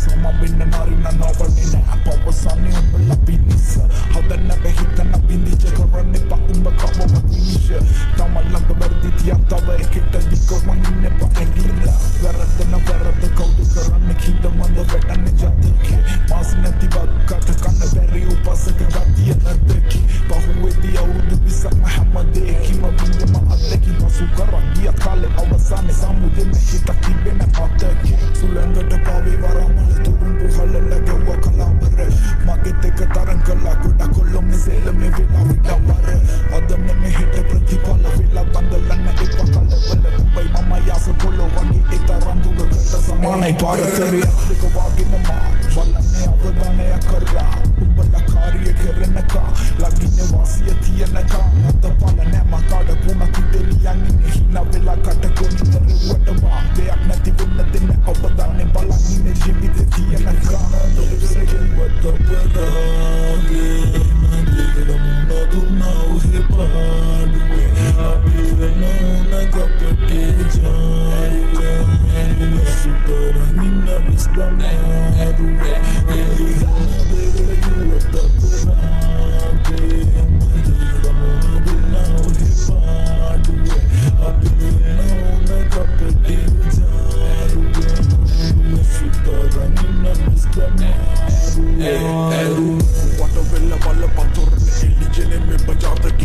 සම වෙන්න නරින නවන්නේ නෑ. පවසන්නේ උඹලා පිනිස හදන්න බැ, හිතන බින්දිච්ච කරන්න එපා. උඹ කවවත් විනිශ්චය තමන් ළඟ වැරදි තියන් තව එකට දිග මං ඉන්න එපා ඇඟිල්ල. වැරද්ද නම් වැරද්ද, කවුද කරන්නේ හින්ද මන්ද වැඩන්නේ ජාතකේ මාස් නැති බත් කට කන්න බැරි උපසක ගතිය නැතකි. පහුවෙදී අවුරුදු 20ක්ම හැම දෙයකින්ම විඳම අත්දැකීම් පසු කරන් ගිය කාලේ අවසානයේ සමු දෙන්න හිතක් තිබෙන මතකේ. සුළඟට පාවේ වරමල තුරුම්පු හලලා ගැව්ව කලාබර. මගෙත් එක තරං කළා ගොඩක් කොල්ලො මේ සේලමේ වෙලා විඩවර. අද නෙමෙයි හෙට ප්‍රතිඵල වෙලා, දඟලන්න එපා කලබල. උඹයි මම යාස කොල්ලෝ වගේ ඒ තරම් දුරකට සමානයි පාරතරය දෙක වාගෙන මා බලන්නේ අවධානය කරා. උඹලා කාර්ය කරනකා ළඟින් වාසිය තියනකා අත පල නෑ. මා කාඩ පුණක් ඉතිරියන් ඉන්නේ හිනා වෙලා කට කොනි දරුවට බා. දෙයක් නැති වෙන්න දෙන්න අවධානය බලන් ඉන්නේ ජීවිතේ තියනකා. කිව්වත් අපරාධේ, දෙකට මුණ දුන්නා ඔහෙ පාඩුවේ. අපි වෙන ඕන කපටි ජාරුවේ, මිනිස්සු තරන් ඉන්න විස්තමාරුවේ. දෙකට කිව්වත් අපරාධේ, දෙකට මුණ දුන්නා ඔහෙ පාඩුවේ. අපි වෙන ඕන කපටි ජාරුවේ, මිනිස්සු තරන් ඉන්න විස්තමාරුවේ. වට වෙල වල පතොරන එලිජෙනෙ මෙබ ජාතක.